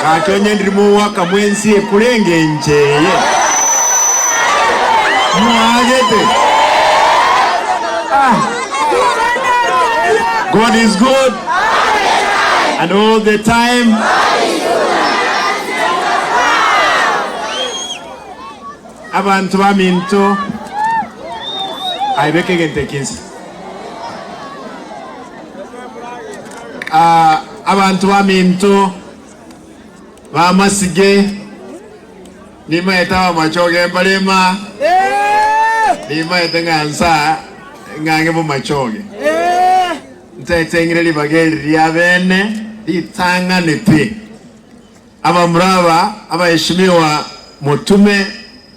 Gaki onye ndiri mogoaka mwensi ekure engencho eye. Mwagete. Ah. God is good and all the time. Abanto baminto, aye beka egento eke inse. Ah, abanto baminto bamasige nimaete abamachoge mbarema nimaete ng'a nsa ng'ang'e bomachoge ntaete ng'ire ribaga eri ria bene ritang'ani pi. Abamura aba abaheshimiwa Motume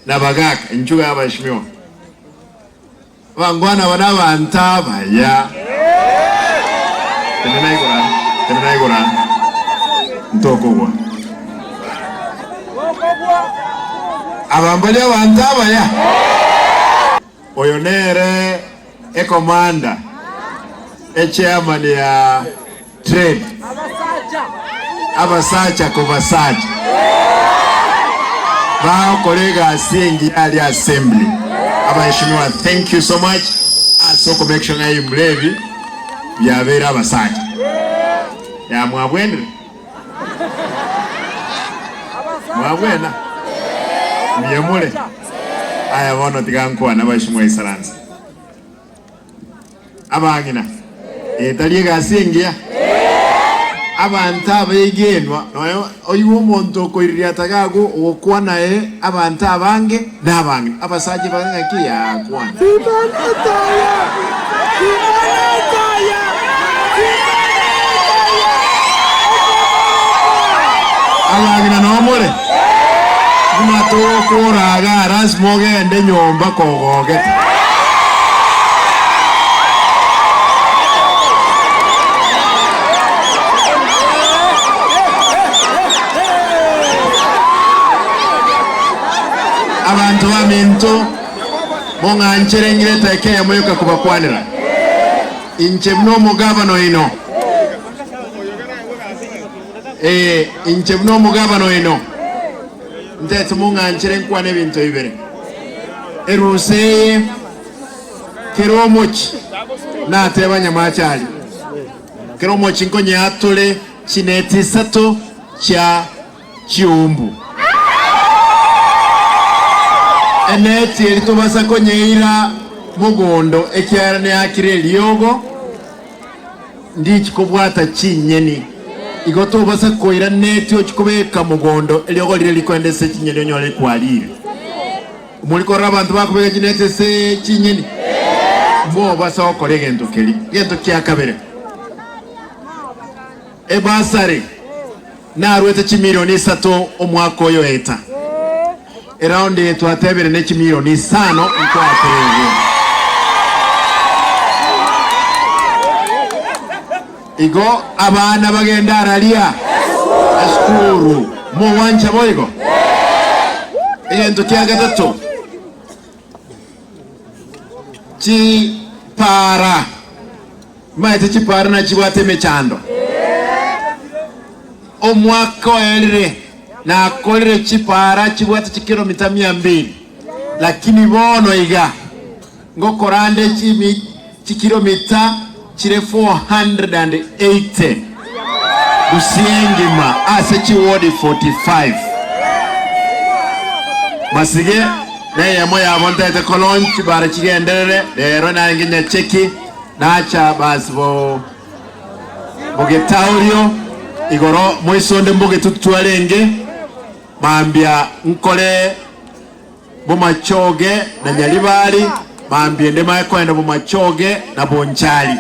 na Bagaka, inchuga y'abaheshimiwa. Abangwana aba nabanto abaya. Tenena igoro aa, tenena igoro aa, ntokogwa. Aba mbari abanto abaya? Oyo nere ekomanda, echairman ya trade, abasacha kobasacha bagokora egasi engiya aria assembly. Abaheshimiwa thank you so much ase oko make sure ng'a ebimura ebi biabeire abasacha. Ya mwabwenire? Mwabwena? Mbuya more? Aya bono tiga nkwane abaheshimiwa isaranse. Abang'ina, eye tari egasi engiya? Abanto abegenwa, nonya oigwe omonto okoiririata gakwo ogokwana aye abanto abange na abang'ina, abasacha bare ng'aki yakwana. Abang'ina noo more? Buna togokora igaa lasima ogende nyomba kogogete. Abanto baminto, mong'anchere ng'ire eteka eyemo yoka kobakwanera. Inche buna omogabana oino, ee, inche buna omogabana oino, ntete mong'anchere nkwane ebinto bibere. Erusa eye, kera omochie nateba nyamache aria, kera omochie nkonyeatore chineti isato chia chiumbu. Eneti eria tobasa konyeira mogondo ekiagera neakire eriogo, ndichi kobwata chinyeni. Igo tobasa koira neti ochie kobeka mogondo eriogo riria rikoenda ase chinyeni onyore kwarire. Mori korora abanto bakobeka chineti ase chinyeni? Mobasa gokora egento keria. Egento kia kabere, ebasari. Naruete chimilioni isato omwaka oyo eta. Eraundi eye twatebire ne chimilioni isano nkwatererwe. Igo abana bagende araria esukuru mogwancha boigo? Egento kia gatato, chipara. Maete chipara nachibwate emechando. Omwaka oerire nakorire chipara chibwate chikilomita mia mbili, lakini bono iga ngokora ande chikilomita chire 480 Gusii engima ase chiwodi 45. Masige neyemo yabo ntaete kolaunch chipara chigenderere, rero narenge Nyacheki. Nacha basi bo bogetaurio igoro moisonde mbogetutu arenge, mambia nkore bomachoge na nyaribari, mambia ende mae koenda bomachoge na bonchari.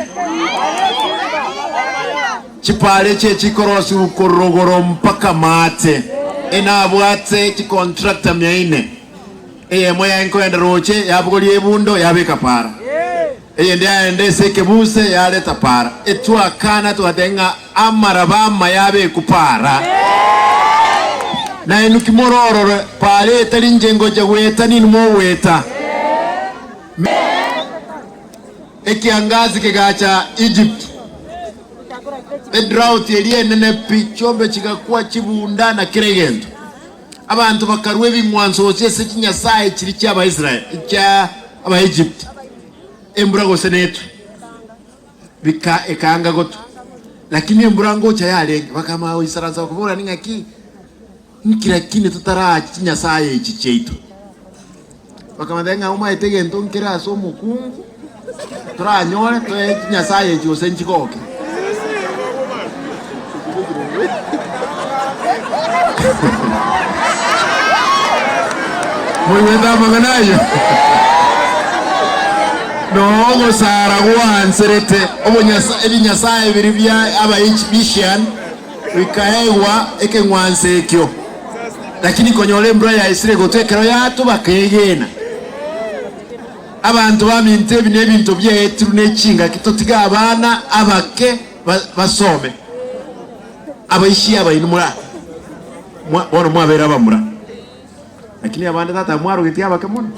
Chipara echi echikorosiwa korwa rogoro mpaka maate, enabwate chicontractor mia ine, eyemo yaye nkoenda roche yabogoria ebundo yabeka para. Eyende yaenda ase ekebuse yareta para. Etwakana togateba ng'a amaraba amaya abekwe para. Nainwe ki mororore para etari inche ngocha goeta ninwe mogoeta. Ekiangasi kegacha Egypt. Edrought eria enene pi, chiombe chigakwa, chibunda, na kera egento. Abanto bakarua ebing'wanso gochia ase chinyasae chiria chi'Abaisraeli, chia Abaegypt, embura gose netwe, bika ekaanga gotwa. Lakini embura ngocha yarenge, bakamanya goisaransa bakaborania ng'aki, Nki lakini totarache chinyasae echi chiaito? Bakamotebia ng'a omaete egento nkere ase omokungu toranyore toe chinyasae echi gose nchigoke. Moigwete amang'ana ayio? Nogosara gwanserete obonyasa ebinyasae biria bia Abaegyptian Bikaegwa ekeng'wanso ekio, lakini konyora embura yaisire gotwa ekero yatwa bakegena. Abanto baminto ebi nebinto biaetirwe ne chingaki totige abana abake basome. Abaisia abaino mura bono mwabeire abamura, lakini abande tata mwarogetie abake mono.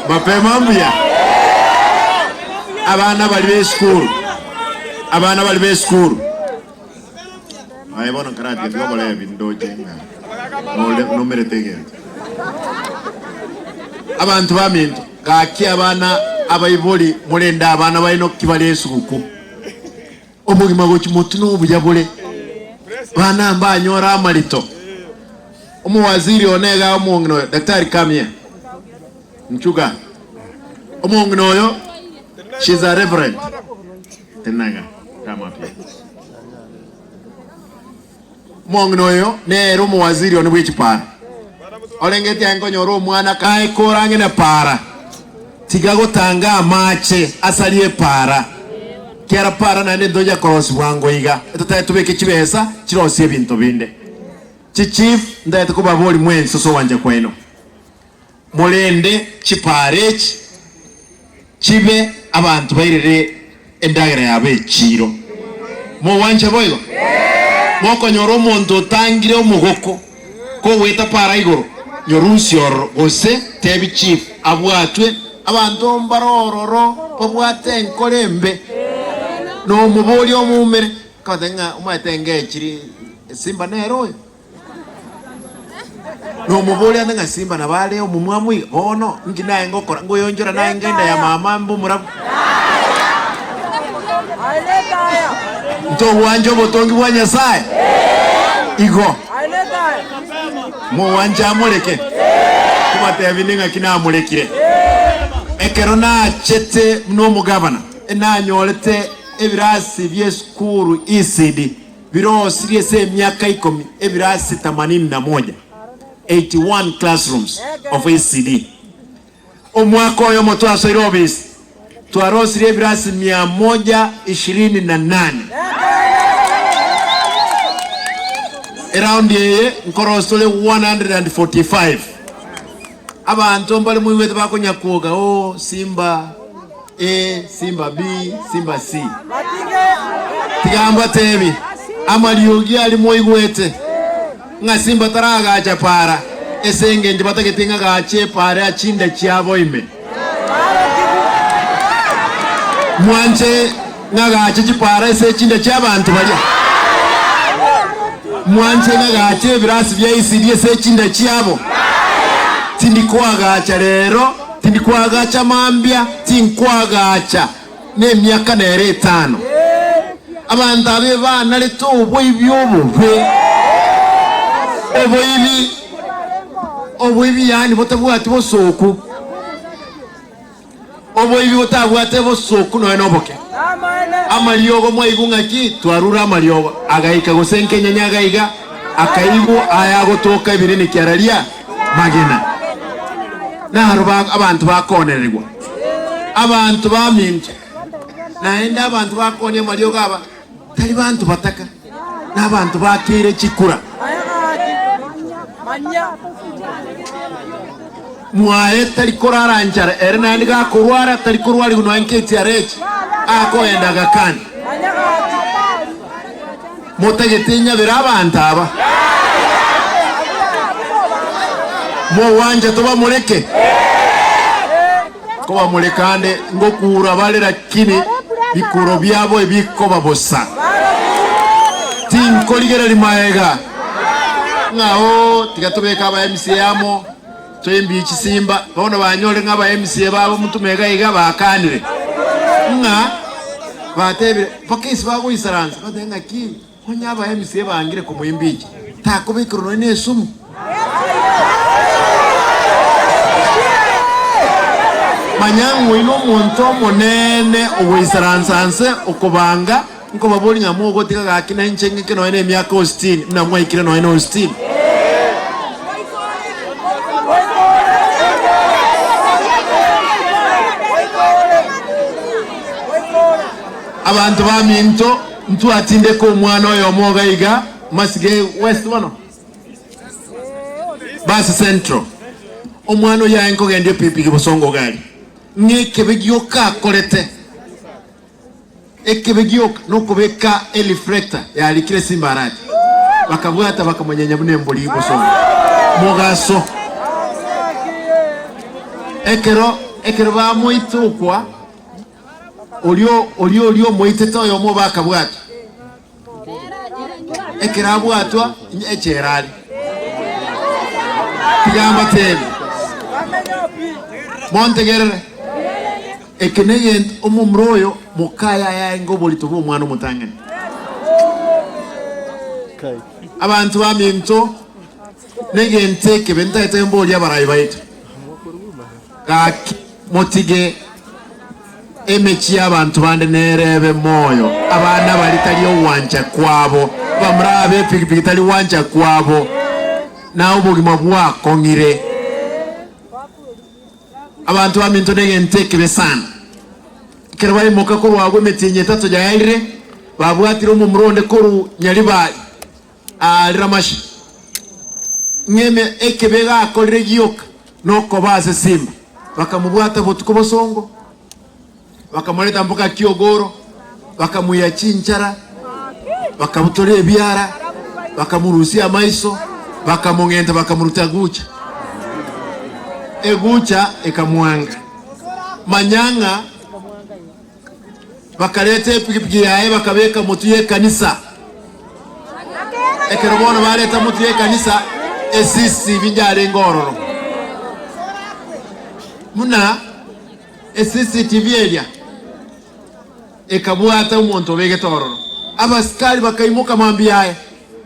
Mapema mbuya. Abana bari b'esukuru, abana bari b'esukuru. Aye bono nkaratiga tiga oborebi ndoche ng'a nore nomerete egento. Abanto baminto, gaki abana abaibori morende abana baino ki bare esuguku. Obogima gochia motwe nobuya bore, bana mbanyore amarito. Omowaziri one iga omong'ina oyo, Daktari come here. Nchuga. Omong'ina oyo, she's a reverend. Tenaga, come up here. Omong'ina oyo nere omowaziri one bw'echipara. Orengeti aye nkonyora omwana kae korang'e para. Tiga gotanga amache asarie epara. Kera para naende ntonya korosia bwango iga. Etotae tobeke chibesa chirosie ebinto binde. Chichief ntaete kobabori mwensi ase ogwancha kwaino. Morende chipara echi chibe abanto bairere endagera yabo echiiro. Mogwancha boigo? Mokonyora omonto otangire omogoko kogoeta para igoro, nyorusie ororo, gose tebi chief abwatwe. Abanto mbare ororo babwate enkoro embe, nomoboria omoumere, akagotebia ng'a omanyete engechiri esimba nere oyo. Nomoboria ande ng'a simba nabo are omomwamu iga, bono inki naye ngokora? Ngoyonchora naye ngenda ya mama mbe omorabu? Ntogwancha obotongi bwa Nyasae? Igo mogwancha amoreke? Kobatebia ng'aki namorekire. Ekero nachete buna omogabana, enanyorete ebirasi bi'esukuru ECD. Birosirie ase emiaka ikomi ebirasi themanini na moja, 81 classrooms of ECD. Omwaka oyomo twasoire obisi twarosirie ebirasi mia moja ishirini na nane. Eraundi eye nkorosia tore 145. Abanto mbare moigwete bakonyakuoga oh Simba A, Simba B, Simba C. Tiga mbatebi, amariogi aria moigwete, ng'a Simba taragacha para, ase engencho batagete ng'a gache epara ya chinda chiabo ime. Mwanche ng'a gache chipara ase chinda chi'abanto baria? Mwanche ng'a gache ebirasi bia ECD ase chinda chiabo? Tindi koagacha rero. Tindikoagacha mambia, tinkoagacha nemiaka nere etano. Abanto aba ebanarete oboibi obobe, oboibi, oboibi yaani botabwati bosooku, oboibi botabwate bosooku nonya noboke. Amariogo mwaigwa ng'aki twarure amariogo, agaika gose nkenyenya agaiga, akaigwa aya agotoka ebinene kiararia magena. Naro abanto bakoonererigwa, abanto baminto, naende abanto bakoonia amariogo aba tari banto bataka, nabanto bakeire chikura. Mwaye tari korara nchara, ere naende gakorwara tari korwarigwa nonya nk'echiara echi akoenda agakana. Motagete nyabere abanto aba. Mogwancha tobamoreke? Nkobamoreka ande, ngokura bare lakini bikuro biabo ebikoba bosa. Tinkorigereria maega ng'a oo tiga tobeke aba MCA amo, toimbie chisimba. Bono banyore ng'a aba MCA babo motume iga iga bakanire ng'a batebire mpaka ase bagoisaransa batebe ng'aki onye aba MCA bangire komoimbicha takobekerwa nonya na esumu. Manya ng'a oino omonto omonene ogoisaransa nse okobanga, nkobaboria ng'a mogotiga gaki na inche ng'ike nonya nemiaka o sitini, buna mwaikire nonya na o sitini. Abanto baminto, ntwatindeka omwana oyomo iga iga, Masige West bono. Basi Central, omwana oyio aye nkogendia epigipigi bosongo iga aria, ng'a ekebe gioka akorete, ekebe gioka nokobeka ereflector yarikire Simba Arati, bakabwata bakamonyenya buna embori bosongo. Mogaso. Ekero ekero bamoita okwa, oria oria oria omoitete oyomo bakabwata. Ekero abwatwa echela are, tiga mbateebie, montegerere, eke negento omomura oyo mokaye ayaenge oborito bw'omwana omotang'ani. Abanto baminto, negento ekebe ntagete mborie abarai baito, gaki motige. Emechie y'abanto bande nerebe moyo, abana baria tari ogwancha kwabo, abamura b'epigipigi tari gwancha kwabo, na obogima bwakong'ire. Abanto baminto negento ekebe sana. Ekero baimoka korwa agwo emetienyi etato yaerire, babwatire omomura onde korwa Nyaribari aa Ramashi, ng'eme ekebe gakorire gioka nokoba ase simba. Bakamobwata botuko bosongo, bakamoreta mpaka kiogoro, bakamoyia chinchara, bakabutora ebiara, bakamorusia amaiso, bakamong'enta bakamoruta gucha. Egucha ekamwanga. Manya ng'a bakareta epigipigi yaye bakabeka motwe y'ekanisa. Ekero bono bareta motwe y'ekanisa, eCCTV njarenge ororo. Buna eCCTV eria ekabwata omonto obegete ororo. Abasikari bakaimoka mambia aye,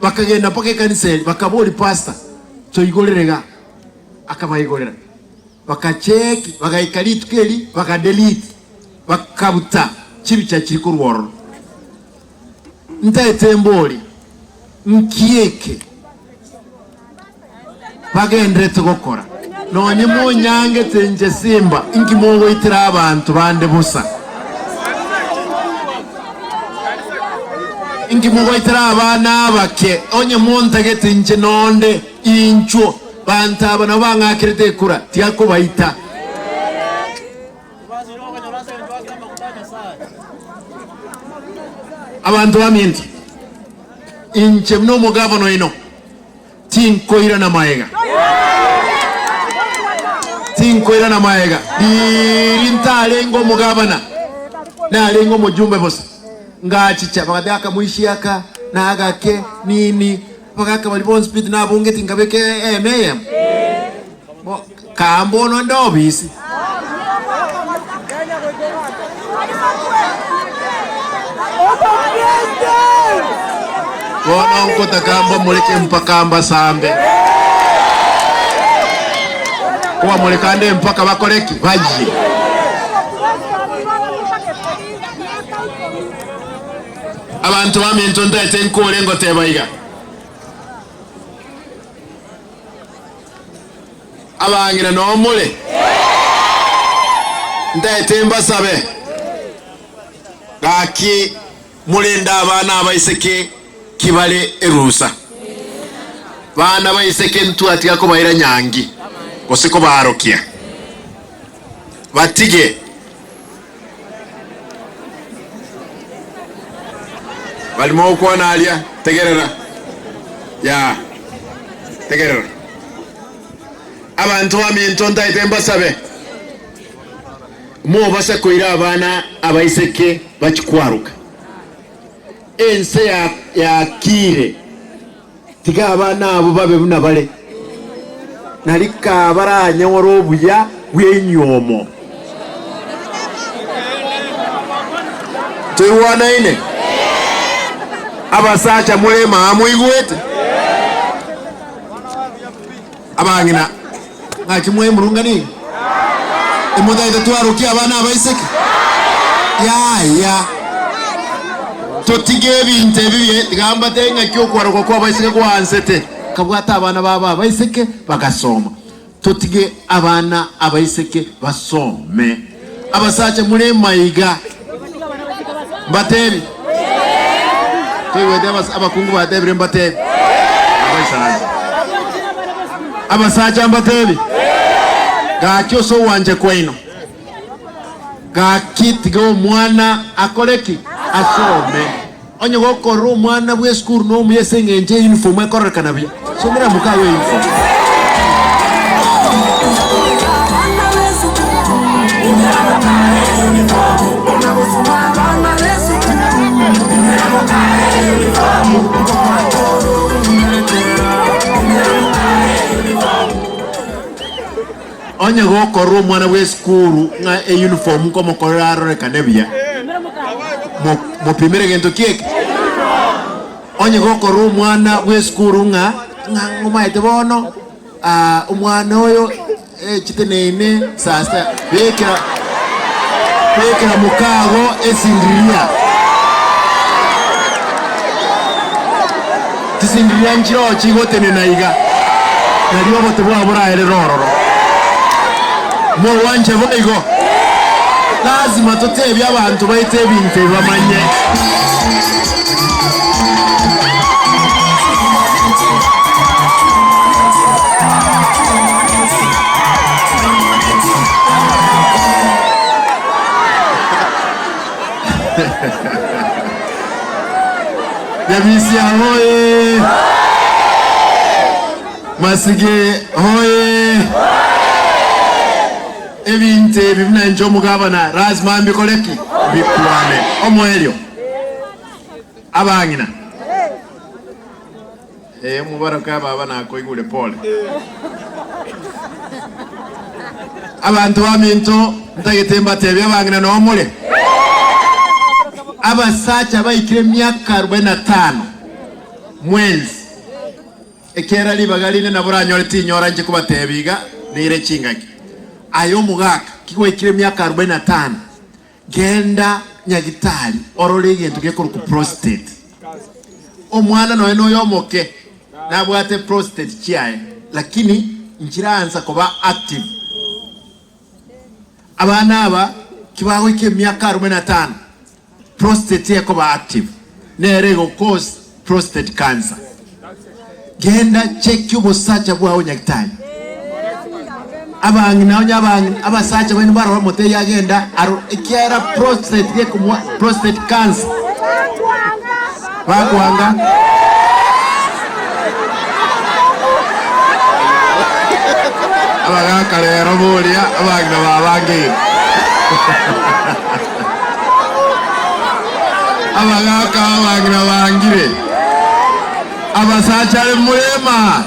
bakagenda mpaka ekanisa eria, bakaboria pastor, toigorere iga. Akabaigorera. Bakacheeki, bagaika rituko eri, bakadelete, bakabuta chibicha chiri korwa ororo. Ntaete mbori, nki eke bagenderete gokora? Nonye monyangete inche simba, inki mogoitera abanto bande bosa? Inki mogoitera abana abake? Onye montagete inche nonde, inchuo. Banto aba nabo bang'akerete ekura, tiga kobaita. Abanto baminto, inche buna omogavana oino, tinkoirana magega, tinkoirana magega. Riiri ntarenge omogavana, narenge omojumbe bosa, ngachicha bagateba akamoisia aka na agake nini. Abagaaka baria bonsi pi tinabungeti nkabeka eema eyemo? Bo, kaa mbono nde obisi. Bono nkotaka mbamoreke mpaka mbasambe. Kobamoreka nde mpaka bakore ki? Bayie. Abanto baminto ntaete nkore ngoteba iga, Abang'ina noo more? Ntaete mbasabe, gaki morende abana abaiseke ki bare erusa. Bana baiseke ntwatiga kobaira nyangi, gose kobarokia. Batige. Barimo gokwana aria, tegerera, yaa, tegerera. Abanto baminto ntaete mbasabe, mobase koira abana abaiseke bachie kwaroka. Ense yakiire, tiga abana abwo babe buna bare, na rikabaranyore obuya bw'enyiomo. Toigwanaine? Abasacha more maa moigwete? Abang'ina, ng'aki mwemurungania iga? Emotaete twarokie abana abaiseke? Yaya, totige ebinto ebi bie, tiga mbatebie ng'aki okwarokwa kw'abaiseke gwaansete. Kabwate abana babo abaiseke bagasoma. Totige abana abaiseke basome. Abasacha more maiga, mbatebie. Toigwete abakungu batebire mbatebie. Abaisaranse. Abasacha mbatebie, gaki ase ogwancha kwaino, gaki tiga omwana akore ki? Asome. Onye gokorora omwana bw'esukuru nomuya ase engencho eyunifomu ekororekana buya, somera mokago eyunifomu. Onye gokorora omwana bw'esukuru ng'a eyunifomu nkomokorera arorekane buya, mopimere gento ki eke? Onye gokorora omwana bw'esukuru ng'a ng'a ngomaete bono omwana oyo chiteneine saa sita, bekera bekera mokago esindiria. Chisindiria nchiroo chigotenena iga, nario obote bwao boraerere ororo. Mogwanche boigo? Lazima totebie abanto baito ebinto ebi bamanye. Nyabisia hoye! Masige hoye! Ebinto ebi buna inche omogabana lazima mbikore ki? Mbikwane. Omoerio, abang'ina, eh, omobaraka baba nakoigure pole. Abanto baminto ntagete mbatebie abang'ina noo more. Abasacha baikire emiaka arubaini na tano mwensi, ekiagera ribaga rinde nabo oranyore tinyora inche kobatebia iga neire chingaki. Aye omogaka, ki gwaikire emiaka arubaini na tano, genda nyagitari orore egento gekorokwa prostate. Omwana nonya noyo omoke nabwate prostate chiaye, lakini nchiraansa koba active. Abana aba kibagoika emiaka arubaini na tano, prostate ekoba active, nere ego cause prostate cancer. Genda chekia obosacha bwao nyagitari. Abang'ina onye abang'ina abasacha baino barora omotebi agenda aro ekiagera prostate gekomoa prostate cancer. Bakwanga. Abagaka rero boria abang'ina babangeire. Abagaka abang'ina bangire. Abasacha are murema.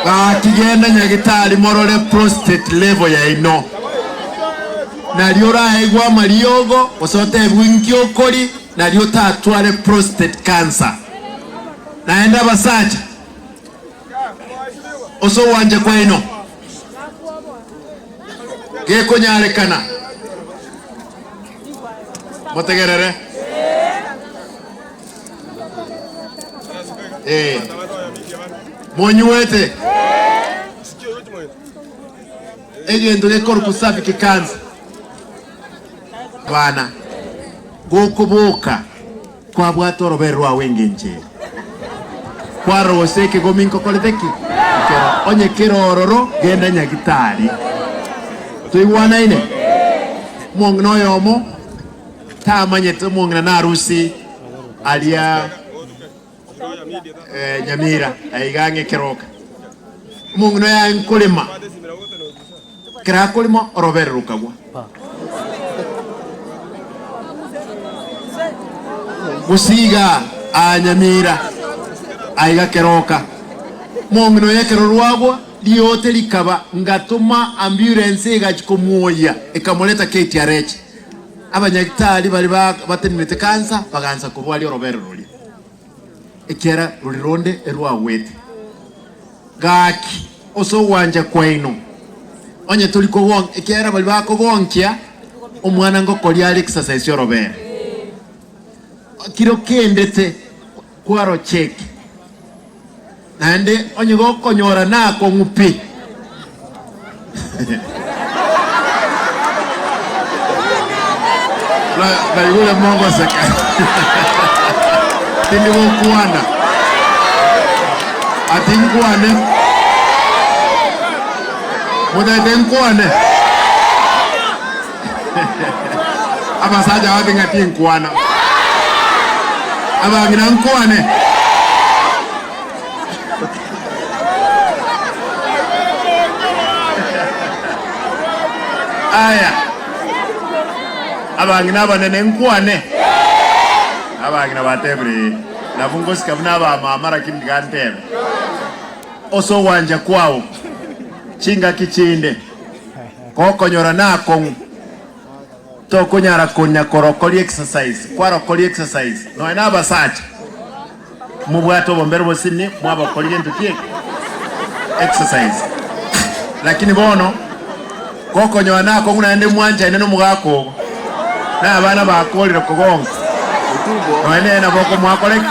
Gaki genda nyagitari morore prostate level yaino. Nario oraegwe amariogo gose otebwe inki okori nario otatware prostate cancer. Naende abasacha, ase ogwancha kwaino, gekonyarekana motegerere. Eh, monyuete egento gekorokwa cervical cancer abana gokoboka kwabwata orobere rwao engencho ere kwarora gose ekegomi nkokorete ki ekero onye kere ororo genda nyagitari toigwanaine omong'ina oyomo tamanyete omong'ina narusi aria Nyamira aiga ang'e keroka. Omong'ina oye aye nkorema, ekero akorema orobere rokagwa. Gose iga aa Nyamira, aiga Keroka. Omong'ina oye ekero rwagwa, riote rikaba, ngatoma ambulance egachia komwoyia, ekamoreta KTRH. Abanyagitari baria batenenete kansa bagansa korwaria orobere roria, ekiagera roria ronde erwagwete. Gaki, ase ogwancha kwaino, onye tori kogonkia, ekiagera baria bakogonkia omwana ngokoria are exercise y'orobere. Kiro kendete kwarocheki, naende onye gokonyora nakong'u pi. Naigure mogoseka. Tindi gokwana. Ati nkwane. Motagete nkwane? Abasacha babe ng'a tinkwana. Abang'ina nkwane. Aya, abang'ina abanene nkwane. Abang'ina batebire, Ee, nabwo ngosika buna abamama, lakini tiga ntebe. Ase ogwancha kwao chingaki chinde gokonyora nakong'u, tokonyara konya korokoria exercise, kwarokoria exercise nonya na abasacha. Mobwate obombere bosini mwabakori gento ki eke? Exercise. Lakini bono gokonyora nakong'u naende mwanchaine nomogaka ogo na abana bakorire kogonka nonya nere nabo okomoakora ki?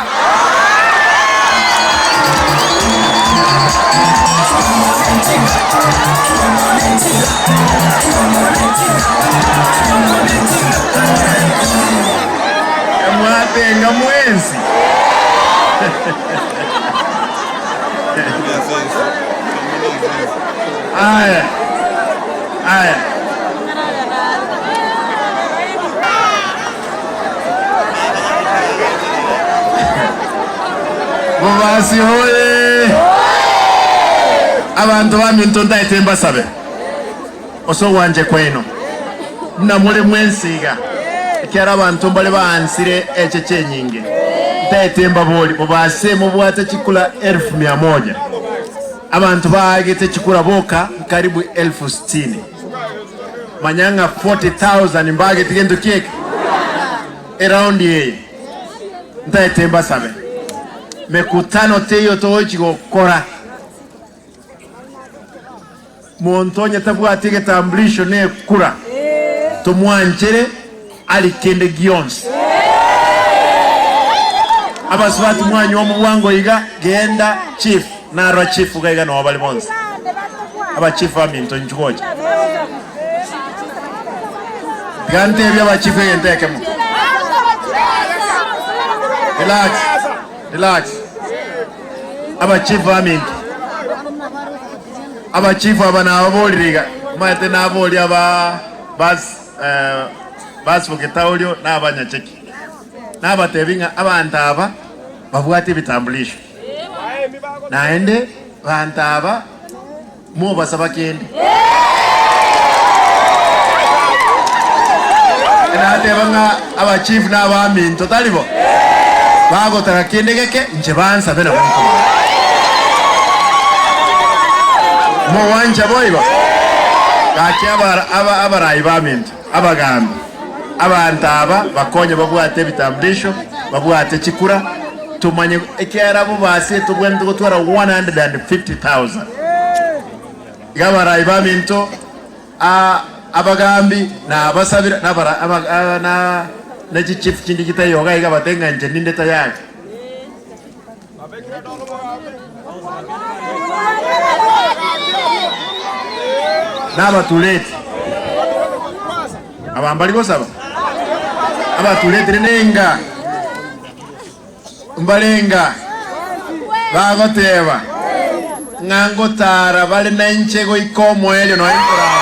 Mwatenga mwensi. Aya, aya. Bobasi hoye! Abanto baminto ntaete mbasabe ase ogwancha kwaino, buna more mwensi iga, ekiagera abanto mbare baansire echeche enyinge. Ntaete mbabori, bobasi mobwate chikura elfu mia moja, abanto baagete chikura boka nkaribu elfu sitini. Manya ng'a 40,000 mbagete gento ki eke? Eraundi eye ntaete mbasabe mekutano teiyo togochi gokora. Monto onye tabwati egetambulisho na ekura tomwanchere ari kende gionsi. Abasubati mwanywa omobwango iga genda chief narora chief iga iga noo bare bonsi. Abachief baminto inchu gocha. Tiga ntebie abachief egento ekemo. Relax, relax. Abachief baminto. Abachief aba nababorire iga, omanyete naboria aba bas eh, basiboketaorio na abanyacheki. Nabatebi ng'a abanto aba babwate ebitambulisho. Naende banto aba mobasaba kende. Nateba ng'a abachief na abaminto tari bo? Bagotaka kende geke inche bansabe nabo nkobaa. Mogwancha boigo? Gaki abarai baminto, abagambi, abanto aba bakonye babwate ebitambulisho, babwate chikura, tomanye ekiagera abwo base tobwenerete gotwara 150,000. Iga abarai baminto, abagambi, na abasabire, na abara aba na ne chichief chinde chitaiyo iga iga batebe ng'a inche ninde tayari. Nabatureti aba mbari gosaba, abatureti nenga mbarenga bagoteba ng'a ngotara bare nainche goika omoerio nonya nkorara.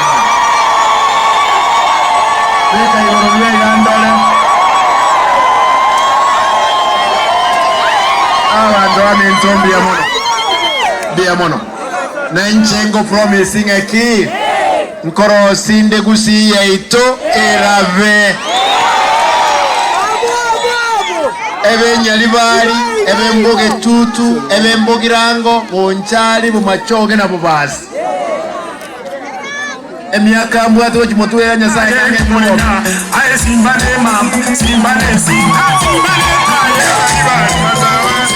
Beka igoro buya iga ndore. Abanto baminto mbuya mono, mbuya mono. Na inche ngopromise ng'a ki? Nkorosie inde Gusii yaito erabe. Ebe Nyaribari, ebe Mbogetutu, ebe Mbogirango, Bonchari, Bomachoge na Bobasi. Emiaka mbwate gochia motwe ya Nyasae kang'e mono. Aye simba ne mama, simba ne simba, simba ne taye.